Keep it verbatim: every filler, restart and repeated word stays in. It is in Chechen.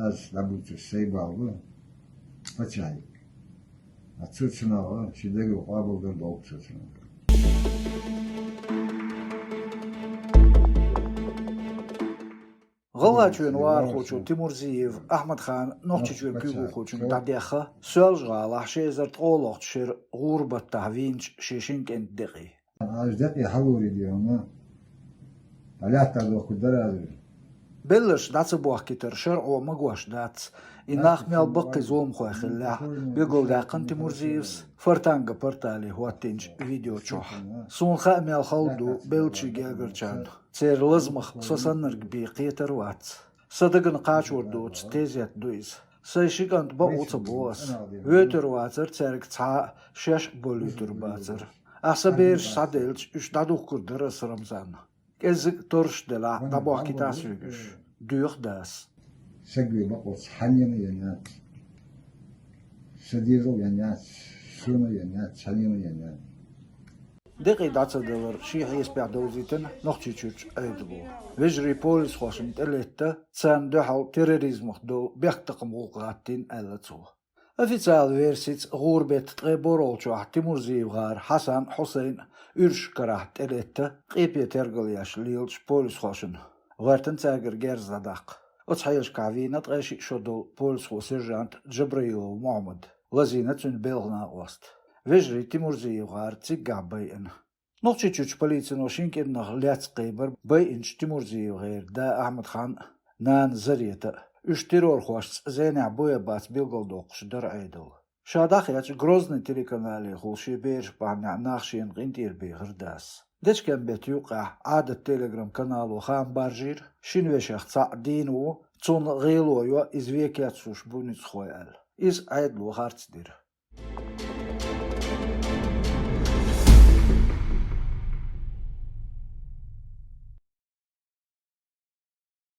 Аз дӀабуьйцуш сай бала бу паччахье. А цу цунах ши дегӀ къоабалдар долу цу цунах. ГӀалгӀачоьнан вахархочо Тимурзиев Ахьмад-Хан Нохчийчоьнан куьйгалхочуьнга дӀадаьхна, Соьлжа-ГӀалахь ши эзар ткъолгӀачу шеран гӀуран баттахь вийначу шен шина кӀентан декъе. Аш декъе хьалур ю хьуна, хьан лаьттах дохкур дара аза? Белларш дӀа ца бохкийтар шарӀо магош дац. И нах мел баккхий зуламхой хиллехь, билгалдаьккхина Тимурзиевс «Фортанга» портале хӀоттийначу видео чохь. Суна хаьа мел хала ду беллачийн гергарчарна. Церан лазамах со саннарг бен кхетар а вац. Сан дагна кхачор доцу тезет ду иза. Сайн ши кӀант бакъо ца бо ас. Воьтур вацара цаьрга цхьа а, шаьш а болуьйтур бацара. Ахьа сан бераш схьаделча, уьш дӀадухкур дара ас Рамзанна. КӀеззиг а торраш делахь, дӀабохкийтахьа соьга уьш. Доьху дас. Сагве бакъо цхьаннена а яц. Сан дезал а яц, суна а яц, цхьаннена а яц. Декъий дӀа ца далар шен хьесапехь довзийтина Нохчийчуьрчу Ӏедало. Вежарий полисхошна тӀелетта, царна дуьхьал терроризмах долу бехктакхаман гӀуллакх гӀаттийна аьлла цо. Официалан версица, гӀуран беттан ткъе борхӀалгӀачохь Тимурзиев-ГӀара Хьасан а, Хьусайн а уьраш карахь тӀелетта, къепе тергал еш лелачу полисхошна, гӀоьртина цаьргара герз дӀадаккха. Оцу хьелашкахь вийна ткъе шиъ шо долу полисхо сержант Джабраилов Мухьаммад, лазийна цуьнан белхан накъост. Вежарий Тимурзиев-ГӀара циггахь байина. Нохчийчуьрчу полицино шина кӀирнах лаьцна кхайбира байинчу Тимурзиев-ГӀеран да Ахьмад-Хан а, нана Зарета а. Уьш террорхошца зенехь бу я бац билгалдоккхуш дара Ӏедало. Ша дӀахецча, Грозный телеканалехула шен бераш бахьанехь нах шена къинтӀера бехира дас. Дечкен-беттан юккъехь «Ӏадат» телеграм-канало хаам баржийра, шина вешех цхьаъ дийна ву, цунна гӀело йо, иза вен кечлуш бу ницкъахой аьлла. Иза Ӏедало харц дира.